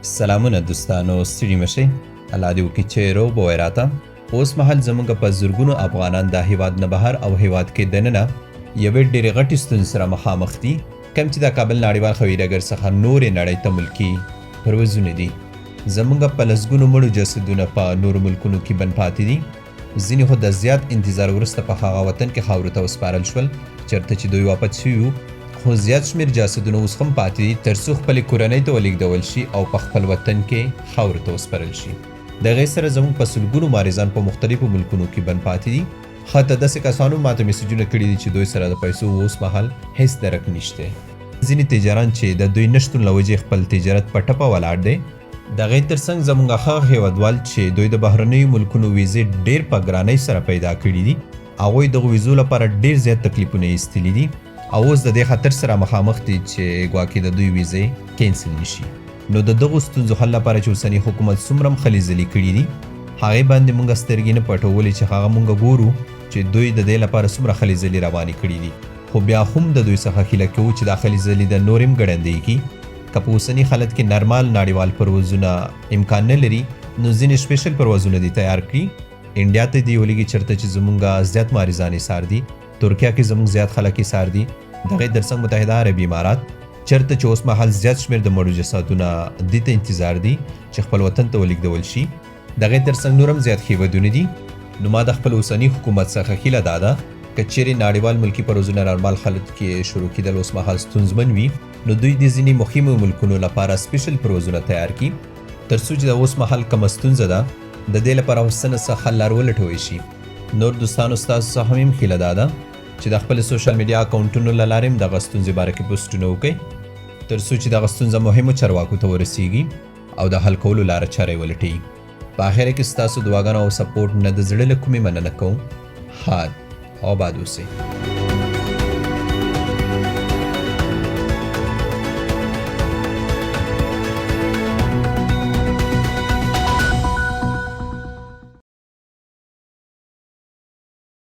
سلامونه دوستانو، ستړي مشئ. الله دې وکړي چې روغ به وای. راته اوس مهال زمونږ په زرګونو افغانان د هیواد نه بهر او هیواد کې دننه یوې ډېرې غټې ستونزې سره مخامخ دي، کوم چې د کابل نړیوال هوایي ډګر څخه نورې نړۍ ته ملکي پروازونه دي. زمونږ په لسګونو مړو جسدونه په نورو ملکونو کې بند پاتې دي. ځینې خو د زیات انتظار وروسته په هغه وطن کې خاورو ته وسپارل شول چېرته چې دوی واپس شوي وو، خو زیات شمېر جسدونه اوس هم پاتې دي ترڅو خپلې کورنۍ ته ولېږدول شي او په خپل وطن کې خاورو ته وسپارل شي. د هغې سره زموږ په سلګونو مریضان په مختلفو ملکونو کې بند پاتې دي. حتی داسې کسانو ماته میسجونه کړي دي چې دوی سره د پیسو اوس مهال هیڅ درک نشته. ځینې تجاران چې د دوی نشتون له وجې خپل تجارت په ټپه ولاړ دی. د هغې ترڅنګ زموږ هغه هیوادوال چې دوی د بهرنیو ملکونو ویزې ډیر په ګرانۍ سره پیدا کړي دي، هغوی دغو ویزو لپاره ډیر زیات تکلیفونه ایستلي دي او اوس د دې خطر سره مخامخ دي چې ګواکې د دوی ویزې کینسل نشي. نو د دغو ستونزو حل لپاره چې اوسني حکومت څومره هم خلې ځلې کړي دي، هغې باندې مونږ سترګې نه پټولې چې هغه مونږ ګورو چې دوی د دې لپاره څومره خلې ځلې روانې کړي دي، خو بیا هم د دوی څخه هیله کوو چې دا خلې ځلې د نورې هم ګړندۍ کړي. که په اوسني حالت کې نرمال نړیوال پروازونه امکان نه لري، نو ځینې سپیشل پروازونه دې تیار کړي، انډیا ته دې ولیږي چېرته چې زمونږ زیات مریضان ایسار دي، ترکیه کې زمونږ زیات خلک ایسار دي، دغې ترڅنګ متحده عربي امارات چېرته چې اوس مهال زیات شمېر د مړو جسدونه دې ته انتظار دي چې خپل وطن ته ولیږدول شي. دغې ترڅنګ نور هم زیات هیوادونه دي. نو ما د خپل اوسني حکومت څخه هیله دا ده که چیرې نړیوال ملکي پروازونه نارمال حالت کې شروع کېدل اوس مهال ستونزمن وي، نو دوی د ځینې مهمو ملکونو لپاره سپیشل پروازونه تیار کړي ترڅو چې د اوس مهال کومه ستونزه ده د دې لپاره اوس څه نه څه حل لار ولټوي شي. نور دوستانو، ستاسو څخه هم هیله دا ده چې د خپل سوشل میډیا اکاونټونو له لارې هم دغه ستونزې باره کې پوسټونه وکړئ ترڅو چې دغه ستونزه مهمو چارواکو ته ورسیږي او د حل کولو لاره چاره یې ولټوي. په اخره کې ستاسو دعاګانو او سپورټ نه د زړه له کومې مننه کوم. ښاد او آباد اوسئ.